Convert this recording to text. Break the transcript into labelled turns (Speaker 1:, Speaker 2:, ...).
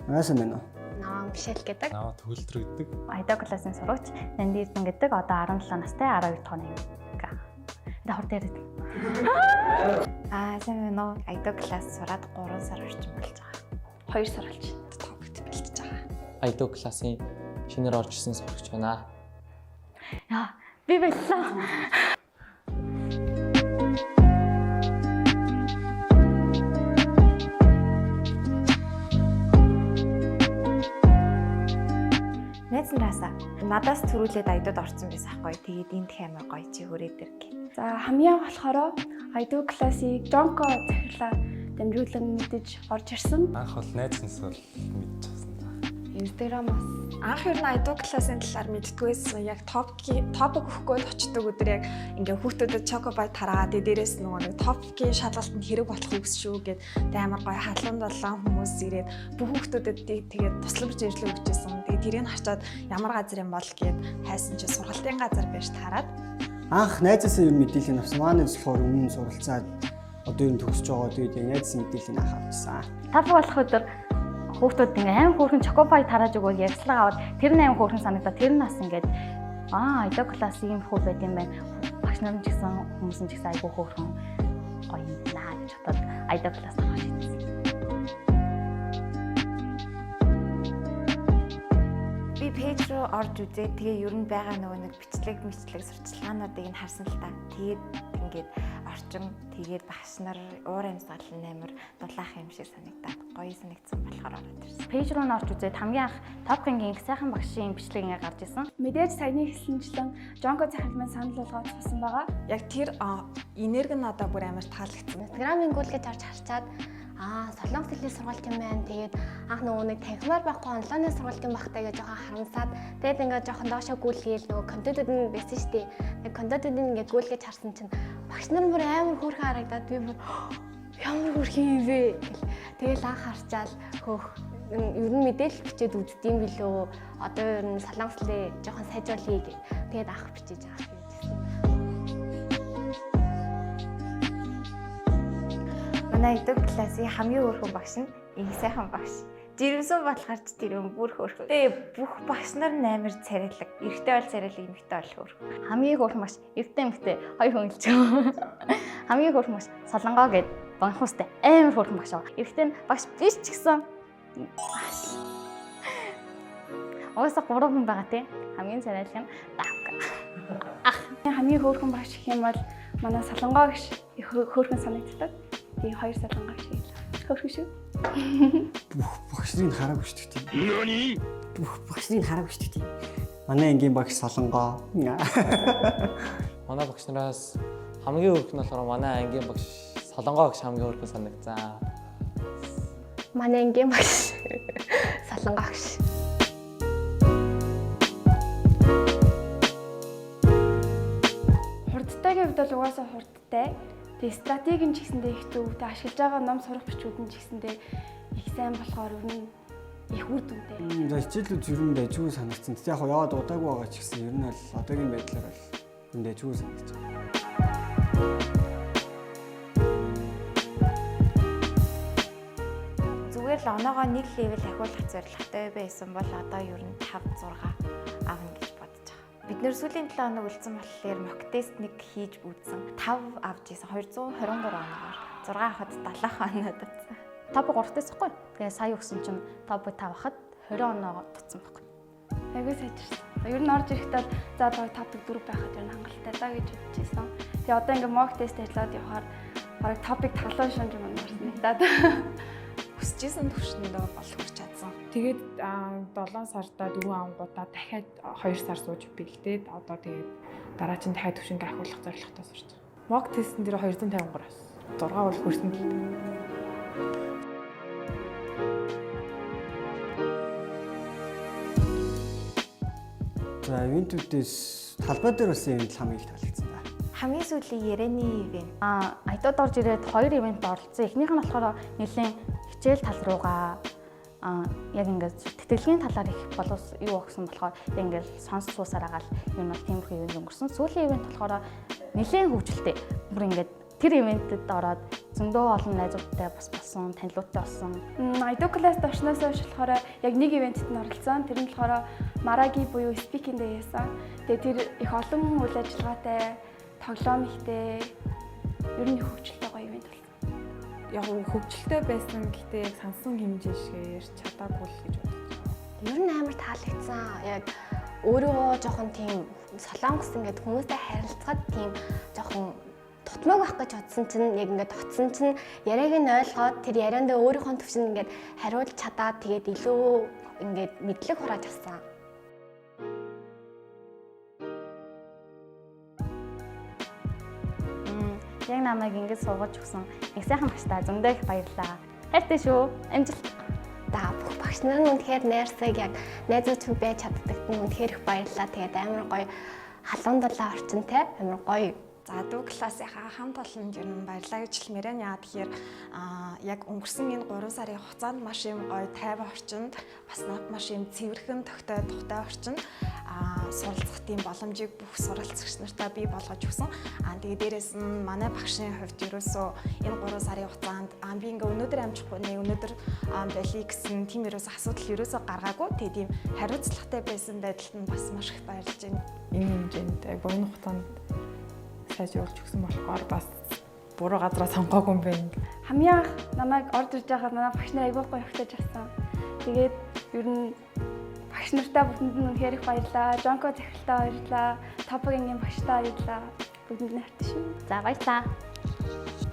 Speaker 1: Аа, сайн байна уу?
Speaker 2: Намаа Мишель гэдэг.
Speaker 3: Намаа төгөлдөр гэдэг.
Speaker 4: Айдо классын сурагч Нанди Эрдэн гэдэг, одоо 17 настай, 12 дахь анги. Энэ хурд яриад.
Speaker 5: Аа, сайн байна уу? Айдо класс сураад 3 сар орчим болж байгаа.
Speaker 2: 2 сар болж байна.
Speaker 5: TOPIK-т бэлтэж байгаа.
Speaker 6: Айдо классын шинээр орж ирсэн сурагч байна.
Speaker 4: Яа, би баярлалаа.
Speaker 5: Найз нараасаа надаас төрүүлээд айдууд орсон байсан хгүй. Тэгээд энд амар гоё, чи хүрээд ир гэх.
Speaker 7: За, хамгийн анх болохоор Айдуу классыг Жонко захирлаа дамжуулан мэдэж орж ирсэн.
Speaker 3: Анх бол найз нас бол мэдчихсэн.
Speaker 2: Инстаграмаас.
Speaker 8: Анх ер нь Айдуу классын талаар мэддэггүйсэн. Яг TOPIK өгөхгүй л очдөг өдөр яг ингээ хүүхдүүдэд Chocobite тараа. Тэгээ дээрээс нөгөө нэг TOPIK-ийн шалгалтанд хэрэг болох үгс шүү гэд тэг амар гоё халуун долоон хүмүүс ирээд бүх хүүхдүүдэд тэгээд тусламж нэрлэг өгчээсэн. Тэгээ тэрийг харчаад ямар газар юм бол гэд хайсан чи сургалтын газар байж тараад.
Speaker 1: Анх найзаасаа ер нь мэдээлэл авсан. Манай болохоор өмнө суралцаад одоо ер нь төгсөж байгаа. Тэгээд яг найзсан мэдээллийг анх авсан.
Speaker 4: TOPIK болох өдөр хүүхдүүд ингээ аим хөөрхөн чокопай тарааж өгөөл ярьцлага аваад, тэр нь аим хөөрхөн санагдаа, тэр нь бас ингээд аа, айдо класс ийм хүү байд юм байна. Багш нар нь ч гэсэн, хүмүүс нь ч гэсэн айгүй хөөрхөн гоё юм байна гэж бодоод айдо класс авах шийдсэн.
Speaker 5: Би page руу орж үзээд, тэгээ ер нь байгаа нөгөө нэг бичлэг мэтлэг сурчлагаануудыг нь харсан л та. Тэгээд ингээд орчин, тэгээд багш нар, уур амьсгал нь амар дулаах юм шиг санагдаад, гоё санагдсан болохоор ороод ирсэн.
Speaker 4: Page руу нь орж үзээд хамгийн анх TOPIK-ийн их сайхан багшийн бичлэг ингээ гарч исэн.
Speaker 7: Мэдээж саяны хэлсэнчлэн Жонко захирал маань санал болгоод суусан байгаа.
Speaker 8: Яг тэр энерги нь надад бүр амар таалагдсан.
Speaker 2: Инстаграмын гүйлгэж орж харчаад, аа, солонгос хэлний сургалт юм байна. Тэгээд анх нөгөө нэг танхимаар байхгүй онлайны сургалт юм багтаа гэж жоохон харамсаад, тэгээд ингээд жоохон доошоо гүйлгээл нөгөө контентууд нь байсан шүү дээ. Тэгээд контентууд нь ингээд гүйлгэж харсан чинь багш нар бүр амар хөөрхөн харагдаад, би бүр ямар хөөрхөн юм бэ гэл. Тэгэл анх харчаал хөөх, ер нь мэдээлэл бичээд үздэм билүү. Одоо ер нь солонгос хэлээ жоохон сайжруулъя гэх. Тэгээд анх бичиж байгаа юм гэсэн.
Speaker 5: Манай айдуу классын хамгийн хөөрхөн багш нь их сайхан багш. Жирэмсэн болохоор ч тэр юм бүр хөөрхөн. Тэгээ бүх багш нар нь амар царайлаг. Эрэгтэй бол царайлаг, эмэгтэй бол хөөрхөн.
Speaker 4: Хамгийн хөөрхөн багш эрэгтэй, эмэгтэй хоёр хүн хэлж байгаа. Хамгийн хөөрхөн багш Солонгоо гээд банхуустай амар хөөрхөн багш байгаа. Эрэгтэй нь багш биш ч гэсэн угаасаа 3 хүн байгаа тий. Хамгийн царайлаг нь Давка.
Speaker 7: Хамгийн хөөрхөн багш гэх юм бол манай Солонгоо гиш их хөөрхөн санагддаг. Тэгээ хоёр Солонгоо гиш хэл. Хөөрхөн шүү.
Speaker 1: Бүх багш нарыг хараагүй шүү дээ. Бүх багш нарыг хараагүй шүү дээ. Манай ангийн багш Солонгоо.
Speaker 6: Манай багш нараас хамгийн хөөрхөн нь болохоор манай ангийн багш Солонгоо багш хамгийн хөөрхөн санагдсан.
Speaker 2: Манай ангийн багш Солонгоо багш.
Speaker 7: Хурдтайгийн хувьд бол угаасаа хурдтай. Тэгээ стратеги нь ч гэсэндээ их зөв. Тэгээ ашиглаж байгаа ном сурах бичгүүд нь ч гэсэндээ их сайн болохоор ер нь их үр дүнтэй.
Speaker 1: За, хичээлүүд ер нь дайжгүй санагдсан. Тэгтээ яг яваад удаагүй байгаа ч гэсэн ер нь бол одоогийн байдлаар бол ер нь дайжгүй санагдаж байна.
Speaker 5: Зүгээр л оноогоо нэг level ахиулах зорилготой байсан бол одоо ер нь 5 6 авна гэж бодож байгаа. Бид нэр сүүлийн 7 хоног үлдсэн болохоор mock test нэг хийж үзсэн. 5 авч ийсэн, 223 оноогоор 6 авахад 70 оноо дутсан.
Speaker 4: TOPIK 3 тест байхгүй. Тэгээ сая өгсөн чинь TOPIK 5 авахад 20 оноо дутсан байхгүй.
Speaker 7: Айгүй сайжирсан. Ер нь орж ирэхдээ л за баг TOPIK 4 байхад ер нь хангалттай даа гэж бодож байсан. Тэгээ одоо ингээ mock test ажиллаад явахаар бараг TOPIK 7 шунж юм санагдаад.
Speaker 8: Хүсэжсэн төвшөндөө бол хүрч чадсан.
Speaker 9: Тэгээд 7 сарда 4 ангуудаа дахиад 2 сар сууж бэлдээд, одоо тэгээд дараа чинь дахиад төвшингээ ахиулах зорилготой сурч байгаа. Mock test-эн дээр 253-аас 6 бол хүрсэн л дээ.
Speaker 1: За, event үүдээс талбай дээр болсон event хамгийн их таалагдсан да.
Speaker 5: Хамгийн сүүлийн ярианы event.
Speaker 4: Аа, айдууд орж ирээд хоёр event оролцсон. Эхнийх нь болохоор нэлээд хичээл тал руугаа яг ингээд тэтгэлгийн талаар их боловс юу өгсөн болохоор яг ингээд сонс суусаар агаал юм бол тиймэрхүү event өнгөрсөн. Сүүлийн event болохоор нэлээд хөгжилтэй. Бүр ингээд тэр event эд ороод Зөндөө олон найзуудтай бас болсон, танилуудтай болсон.
Speaker 7: Ido class-д орсноос хойш болохоор яг нэг event-д нь оролцсон. Тэр нь болохоор Мараги буюу speaking day байсан. Тэгээ тэр их олон үйл ажиллагаатай, тоглоом ихтэй, ер нь их хөгжилтэй гоё event болсон.
Speaker 9: Яг хөгжилтэй байсан, гэхдээ яг сансан хэмжээ шиг ярьж чадаагүй л гэж бодож байна.
Speaker 2: Ер нь амар таалагдсан. Яг өөрийгөө жоохон тийм солонгос ингээд хүмүүстэй харилцахад тийм жоохон дутмаг байх гэж бодсон чинь яг ингээд очсон чинь яриаг нь ойлгоод, тэр яриандаа өөрийнхөө төвшөнд ингээд хариулж чадаад, тэгээд илүү ингээд мэдлэг хурааж авсан.
Speaker 4: Яг намайг ингэж сургаж өгсөн их сайхан багштай зөндөө их баярлалаа. Хайртай шүү. Амжилт.
Speaker 2: За, бүх багш нар нь үнэхээр найрсаг, яг найзууд хүн байж чаддагт нь үнэхээр их баярлалаа. Тэгээд амар гоё халуун далай орчинтай амар гоё.
Speaker 8: За, дүү классынхаа хамт олонд ер нь баярлалаа гэж хэлмээр байна. Яа тэгэхээр яг өнгөрсөн энэ 3 сарын хугацаанд маш юм гоё тайван орчинд, бас маш юм цэвэрхэн тогтой тухтай орчинд суралцах тийм боломжийг бүх суралцагч нартаа бий болгож өгсөн. Тэгээ дээрэс нь манай багшийн хувьд ерөөсөө энэ 3 сарын хугацаанд би ингээ өнөөдөр амжихгүй нэ, өнөөдөр болиё гэсэн тийм ерөөсөө асуудал ерөөсөө гаргаагүй. Тэгээ тийм хариуцлагатай байсан байдалд нь бас маш их баярлж байна.
Speaker 9: Энэ хэмжээнд яг богино хугацаанд сайжруулж өгсөн болохоор бас буруу газараа сонгоогүй юм байна.
Speaker 7: Хамгийн анх намайг орж ирж байхад манай багш нар айгүй гоё өгтөж авсан. Тэгээд ер нь багш нартаа бүгдэнд нь үнэхээр их баярлалаа. Жонко захиралтай баярлалаа. Топогийн багштай баярлалаа. Бүгдэнд нь хайртай шүү.
Speaker 4: За, баярлалаа.